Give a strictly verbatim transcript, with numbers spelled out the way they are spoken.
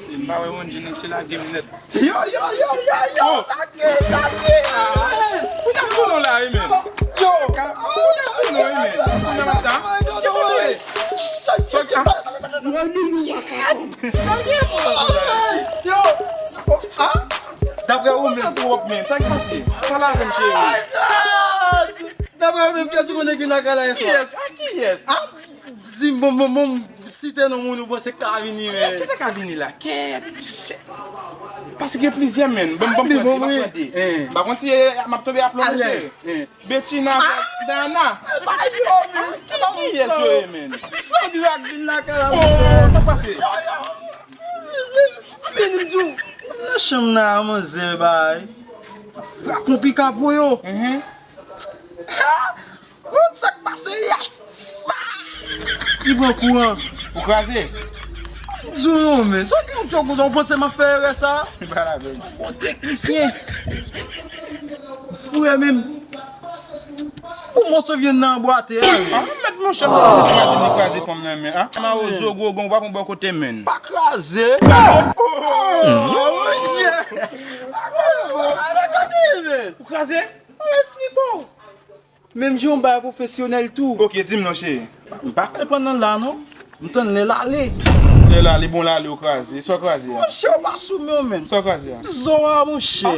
M pa wè Ronjin nan se lage m nèt. Yo, yo, yo, yo, yo, sa k ye, sa k ye? Ou t ap sou non la wi, men. Yo, ou t ap sou non wi, men. Ou nan mata? Yo, yo, yo, yo. Yo, daprè ou menm. Twòp, men. Sa k pase? Pale avè m, cheri. Daprè ou menm, kiyès ou konnen ki nan kay la yè swa? Kiyès? A kiyès? Di m, bon, bon, bon, site non moun ou panse k ka vini, men. Èske te ka vini la? Kèt. Paske gen plizyè, men. Ban m, ban m pran de, ban m pran de. M pa konn si, eh, m ap tonbe a plon, mesye. Bechina avèk Dana. Ba yo, men. Kiyès yo ye, men? Sandra k vin lakay la. Oh, sa k pase? Vin, m di w, nan chanm nan a manzè, bay. Frap yon pika pou yo. Bon, sa k pase, ya? Li pran kouran. Ou kraze? Di w non, men. Sa w gen yon djòl konsa, ou panse m ap fè erè sa? Li pa la, men. Bon, teknisyen. Frè, men. Pou moso vyann nan anbwate a, men. A, men mèt monchè, monchè, kraze fanm nan, men. A, mawozo, gwo gon, w pa pran bò kote, men. Pa kraze. Oh, monchè. Ale kote, men. Ou kraze? Mwen esplike w. Menm jan yon bagay pwofesyonèl tou. Ok, di m non, cheri. M pa fè l pandan la, non. M tann lè l ale. Lè l ale, bon, l ale, ou kraze. Sa w kraze a? Monchè, ou pa sou men w, menm. Sa w kraze a? Zo a, monchè.